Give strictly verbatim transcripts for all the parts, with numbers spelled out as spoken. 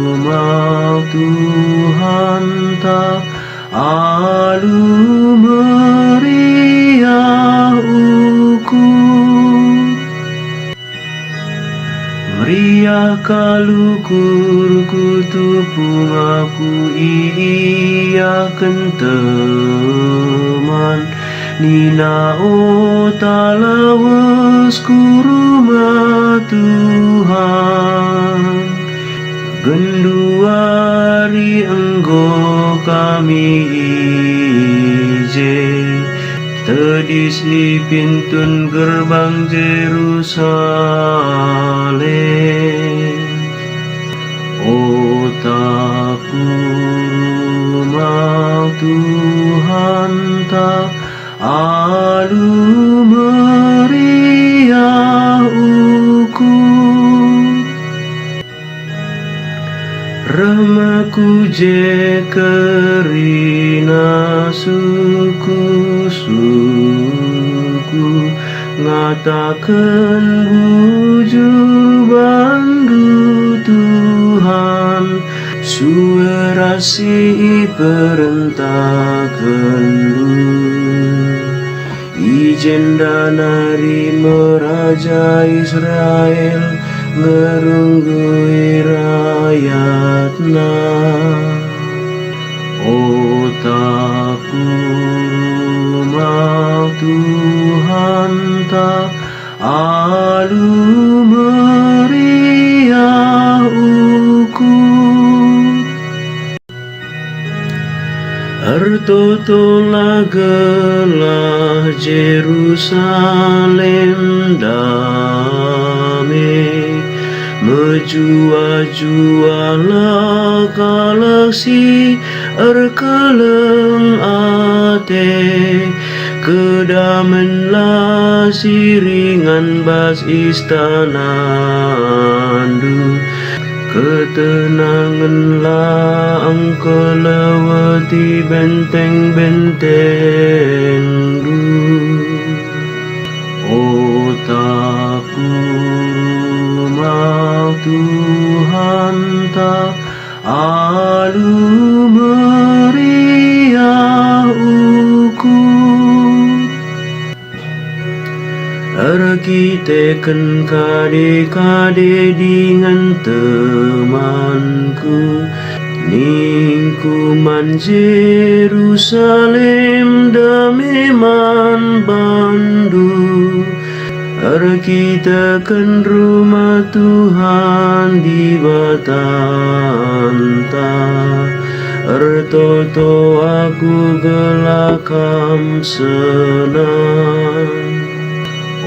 Rumah Tuhanta alu meriah ukur. Meriah kal ukurku, tupung aku iiahken teman. Nina, "O ta lawes ku rumah Tuhan." Genduari enggo kami i je, tedis i pintun gerbang Jerusalem. O ta ku rumah Tuhanta alu meriah ukur. Reh me ku je kerina suku-suku, ngataken bujur bandu Tuhan, sue ras si iperentahkenNdu. I jenda nari me raja Israel ngerunggui rayatna. O ta ku rumah Tuhanta alu meriah ukur. Ertotolah gelah Jerusalem dame, mejuah-juahlah kalak si erkeleng ate, kedamenlah si ringan bas istanandu. Ketenangenlah engkeleweti benteng-bentengndu. O ta ku rumah Tuhanta alu meriah ukur. Erkiteken kade-kade dingen temanku, ningku man Jerusalem, dame man bandu. Erkiteken rumah Tuhan Dibatanta, ertoto aku gelah kam senang.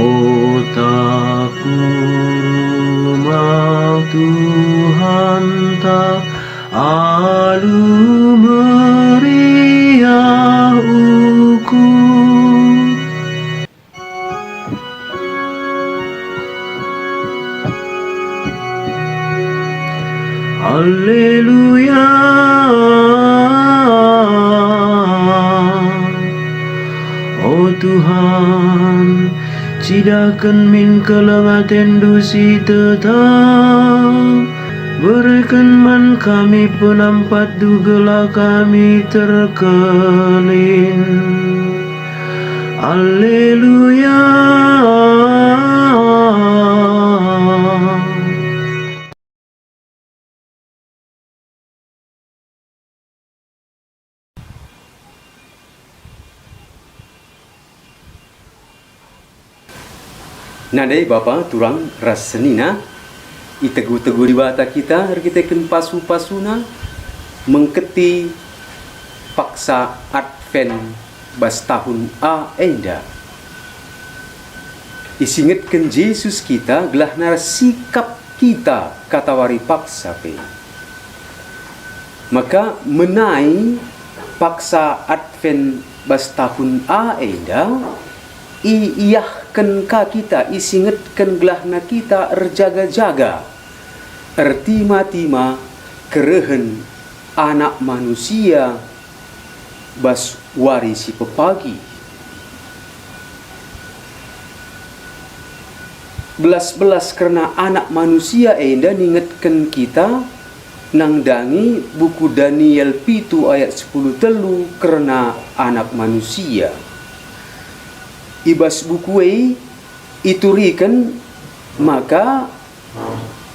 O ta ku rumah Tuhanta alu meriah ukur. Alleluia. O Tuhan, cidahken min keleng atendu si tetap. Bereken man kami penampatndu gelah kami terkelin. Alleluia. Nande bapa turang ras senina, itegu-tegu Dibata kita erkiteken pasu-pasuna mengketi paksa Advent bas tahun A enda. Isingetken Jesus kita gelah nari sikap kita katawari paksa pe. Maka menai paksa Advent bas tahun A enda, iiahken ka kita, isingetken gelahna kita erjaga-jaga, ertima-tima kerehen Anak Manusia bas wari si pepagi. Belas-belas kerna Anak Manusia enda ningetken kita nandangi buku Daniel pitu ayat sepuluh telu kerna Anak Manusia. I bas buku e ituriken maka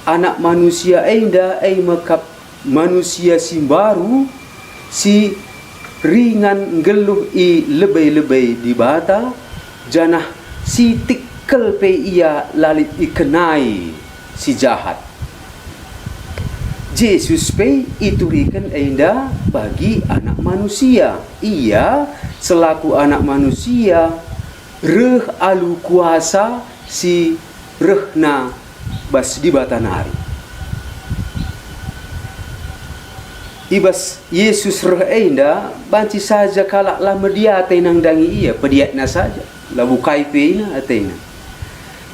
Anak Manusia enda e me kap manusia si mbaru, si ringan nggeluh i lebe-lebe Dibata, janah si tikkel pe ia la lit ikenai si jahat. Jesus pe ituriken enda bagi Anak Manusia. Ia selaku Anak Manusia reh alu kuasa si rehna bas Dibata nari. I bas Jesus reh enda banci saja kalak la mediate nandangi ia, pediatna saja, labo kai pe ina atena.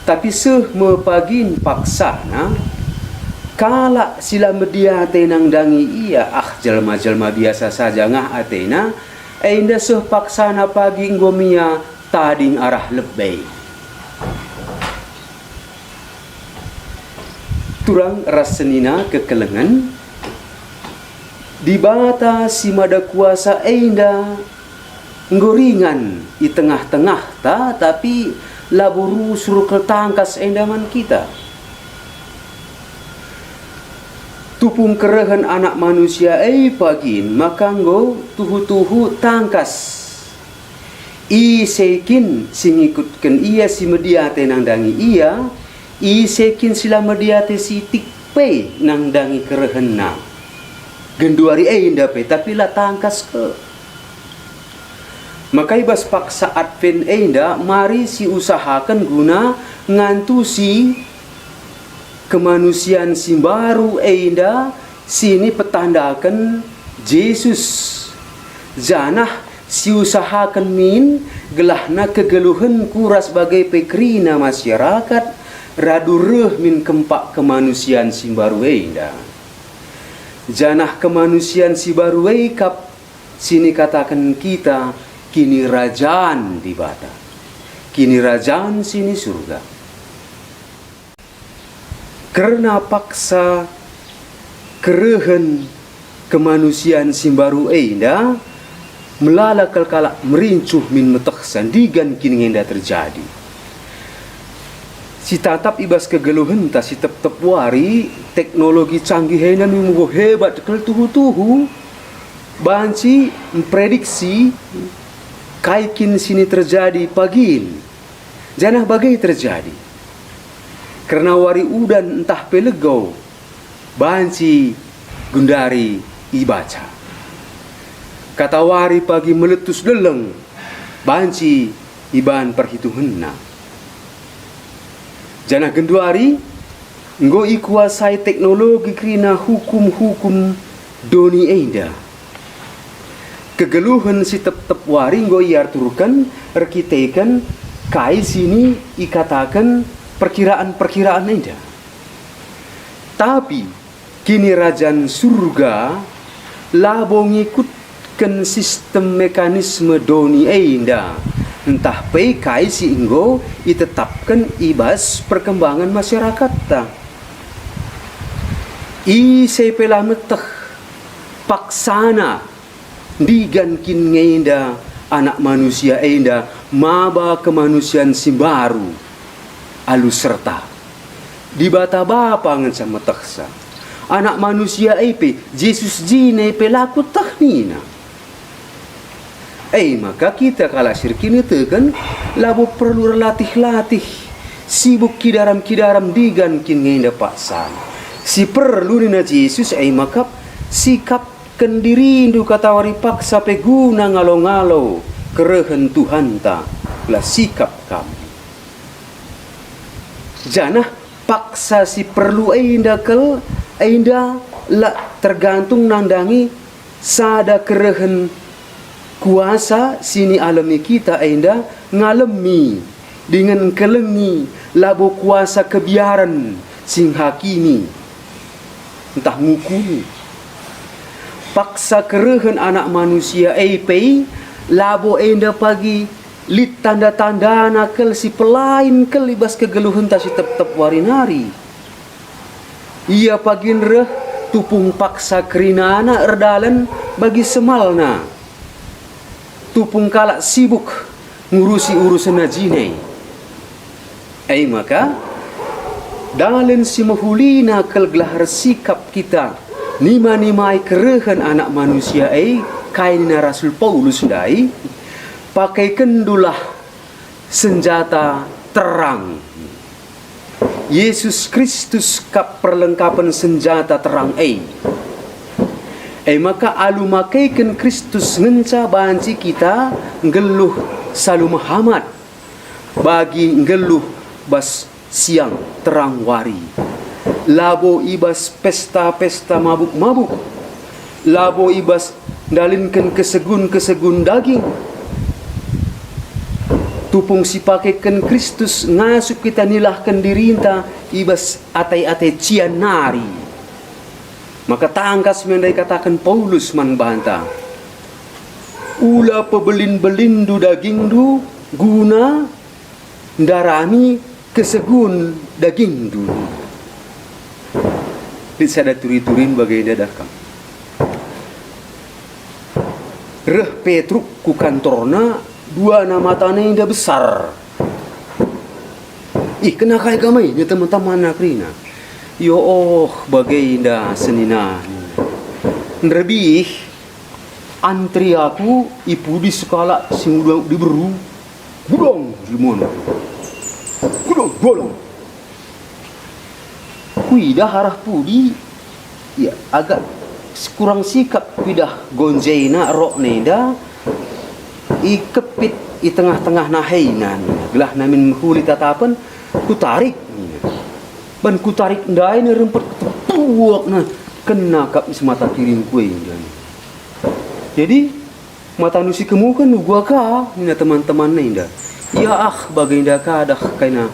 Tapi seh me pagin paksana, kalak si la mediate nandangi ia, ah, jelma-jelma biasa saja ngah atena, enda seh paksana pagi enggo mia tading arah lebe. Turang ras senina kekelengen, Dibata si Mada Kuasa enda enggo ringan i tengah-tengahta, tapi labo rusur kal tangkas enda man kita. Tupung kerehen Anak Manusia e pagin maka enggo tuhu-tuhu tangkas. Ise kin si ngikutken ia si mediate nandangi ia, ise kin si la mediate sitik pe nandangi kerehenna. Genduari enda pe, tapi la tangkas kal. Maka i bas paksa Advent enda mari siusahaken guna ngantusi kemanusian si mbaru enda si nipetandaken Jesus, janah siusahaken min gelahna kegeluhenku ras bage pe kerina masyarakat radu reh min kempak kemanusian si mbaru enda. Janah kemanusian si mbaru e kap si nikataken kita Kinirajan Dibata, Kinirajan si ni Surga. Kerna paksa kerehen kemanusian si mbaru enda, melala kal kalak merincuh min metehsa ndigan kin enda terjadi. Sitatap i bas kegeluhenta si tep-tep wari, teknologi canggih enda enggo hebat kal tuhu-tuhu, banci mprediksi kai kin si ni terjadi pagin, janah bage terjadi. Kerna wari udan ntah pe lego, banci genduari ibaca. Katawari pagi meletus leleng, banci iban perhituhenna. Janah genduari enggo ikuasai teknologi kerina hukum-hukum doni enda. Kegeluhen si tep-tep wari enggo iaturken erkiteken kai si ni ikataken perkiraan-perkiraan enda. Tapi Kinirajan Surga labo ngikutken sistem mekanisme doni enda, ntah pe kai si enggo itetapken i bas perkembangan masyarakatta. Ise pe la meteh paksana ndigan kin nge enda Anak Manusia enda maba kemanusian si mbaru alu serta. Dibata Bapa ngenca metehsa. Anak Manusia e pe, Jesus jine pe la kueteh nina. E maka kita kalak si erkiniteken labo perlu erlatih-latih, sibuk kidaram-kidaram ndigan kin nge enda paksana. Si perlu nina Jesus e maka sikapken dirindu katawari paksa pe guna ngalo-ngalo kerehen Tuhanta, la sikap kam. Janah paksa si perlu enda kal, enda la tergantung nandangi sada kerehen kuasa si nialemi kita enda ngalemi dingen ngkelengi labo kuasa kebiaren si ngehakimi ntah ngukumi. Paksa kerehen Anak Manusia e pe labo enda pagi Lit tanda-tandana kal si pelain kal i bas kegeluhenta si tep-tep wari nari. Ia pagin reh tupung paksa kerinana erdalan bagi semalna. Tupung kalak sibuk ngurusi urusenna jine. E maka, dalen si mehulina kal gelah ersikap kita nima-nimai kerehen Anak Manusia e, kai nina Rasul Paulus ndai, "Pakaikenndulah senjata terang." Yesus Kristus kap perlengkapen senjata terang e. E maka alu makeken Kristus ngenca banci kita nggeluh salu mehamat, bagi nggeluh bas siang terang wari. Labo i bas pesta-pesta mabuk-mabuk, labo i bas ndalinken kesegun-kesegun daging. Tupung si pakeken Kristus ngasup kita nilahken dirinta i bas ate-ate cian nari. Maka tangkas me ndai kataken Paulus man banta, "Ula pebelin-belinndu dagingndu guna ndarami kesegun dagingndu." Lit sada turi-turin bagenda dah kam. Reh Petruk ku kantorna, duana matana enda besar. "Ih, kena kai kam e?" nina teman-temanna kerina. "Yo oh, bagenda senina," nina. "Nderbih, antri aku i pudi sekalak si nguda diberu, gudong jelmana. Gudong, gudong." Kuidah arah pudi, ya, agak kurang sikap kuidah gonjena rok nenda, ikepit i tengah-tengah naheina, nina, "Gelah namin mehuli tatapen, kutarik," nina. Ban kutarik ndai nina rempet ketepuakna kena kap i semata kiringku enda. Jadi, "Matandu si kemuhen uga ka?" nina teman-temanna enda. "Ya ah, bagenda ka dah kaina.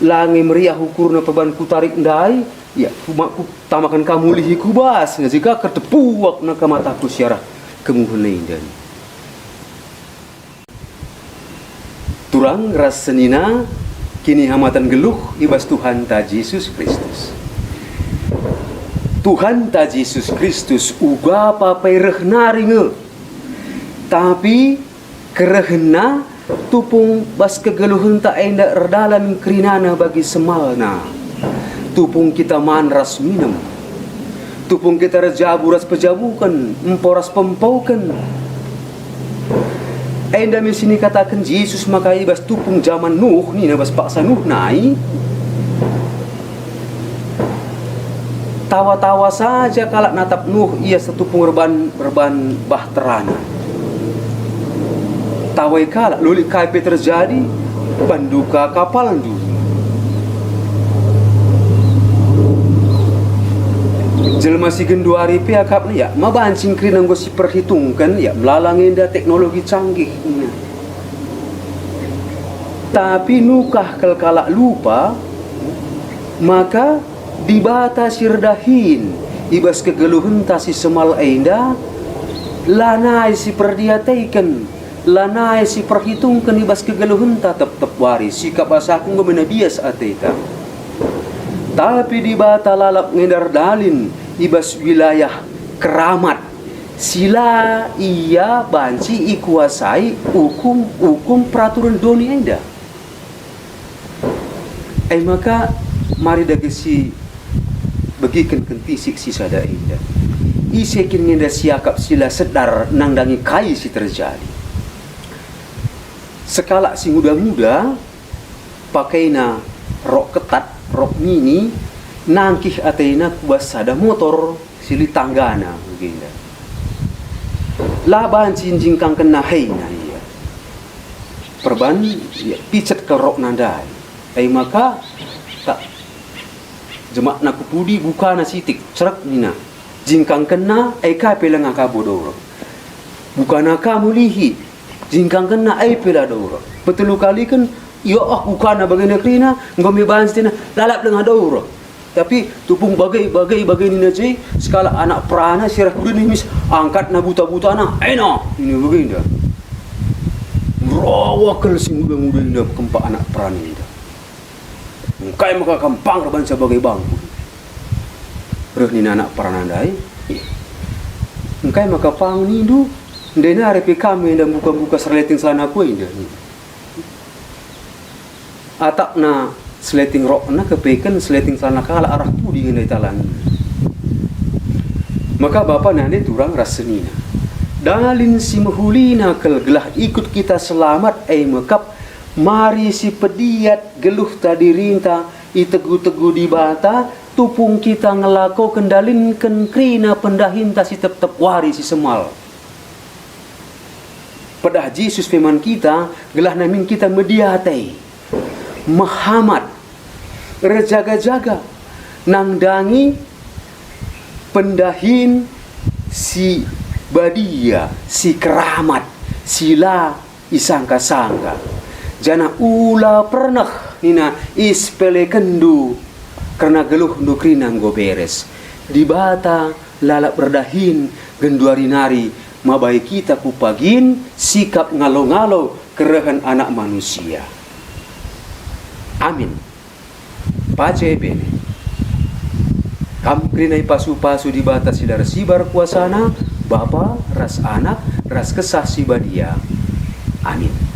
La nge meriah ukurna perban kutarik ndai, ya, kuma-, kutamaken ka mulihi ku bas, nina, jika ketepuakna ka mataku si arah kemuhen enda." Turang ras senina, kinihamaten nggeluh i bas Tuhanta Jesus Kristus. Tuhanta Jesus Kristus uga papai reh nari nge. Tapi kerehenNa tupung bas kegeluhenta enda erdalan kerinana bagi semalna. Tupung kita man ras minem. Tupung kita erjabu ras pejabuken, empo ras pempoken. Enda me si nikataken Jesus maka i bas tupung jaman Nuh, nina bas paksa Nuh nai, tawa-tawa saja kalak natap Nuh, ia setupung erban, erban bahterana. Tawai kalak, la lit kai pe terjadi, bandu ka kapalndu. Jelma si genduari pe akapna, ya, ma banci kerina enggo siperhitungken, ya, melala nge enda teknologi canggih, nina. Tapi nukah kal kalak lupa, maka Dibata si erdahin i bas kegeluhenta si semal enda, lanai siperdiateken, lanai siperhitungken i bas kegeluhenta tep-tep wari, sikap ras aku enggo mena bias ateta. Tapi Dibata lalap nge enda erdalin i bas wilayah keramat, si la ia banci ikuasai ukum-ukum peraturen doni enda. E maka, mari dage sibegiken kentisik si sada enda. Ise kin nge enda si akap si la sedar nandangi kai si terjadi? Sekalak si nguda-nguda, pakaina rok ketat, rok mini, nangkih atena ku bas sada motor si lit tanggana bagenda. La banci njingkangkenna heina ia. Perban ia picet kal rokna ndai. E maka, tak jemakna ku pudi, bukana sitik, cerek nina. Jingkangkenna, e ka pe langa ka bo daurek. Bukana ka mulihi, jingkangkenna, e pe la daurek. Petelu kaliken, ia ah, bukana bagenda kerina, enggo me banci tena, lalap langa daurek. Tapi tupung bage, bage, bage nina je, sekalak anak perana si arah ku doni mis, angkatna buta-butana, ena, nina bagenda. Bawa kal si nguda-nguda enda kempak anak perana enda. Engkai maka kam pang erbanca bage bangku? Reh nina anak perana ndai, "Eh, engkai maka pang nindu? Ndai nari pe kam enda mbuka-mbuka seleting celanaku enda." Atapna seleting rokna kepeken seleting celana kalak arah pudi nge ndai talang. Maka bapa nande turang ras senina. Dalin si mehulina kal gelah ikut kita selamat e mekap, mari si pediat geluhta dirinta itegu-tegu Dibata, tupung kita ngelakoken dalinken kerina pendahinta si tep-tep wari si semal. Pedah Jesus pe man kita, gelah namin kita mediate, mehamat, erjaga-jaga, nandangi pendahin si badia, si keramat, si la isangka-sangka. Janah ula pernah nina isepelekenndu kerna geluhndu kerina enggo beres. Dibata lalap erdahin genduari nari mabai kita ku pagin sikap ngalo-ngalo kerehen Anak Manusia. Amin. Pace bene. Kam kerina ipasu-pasu Dibata si la ersibar kuasana, Bapa, ras Anak, ras Kesah Si Badia. Amin.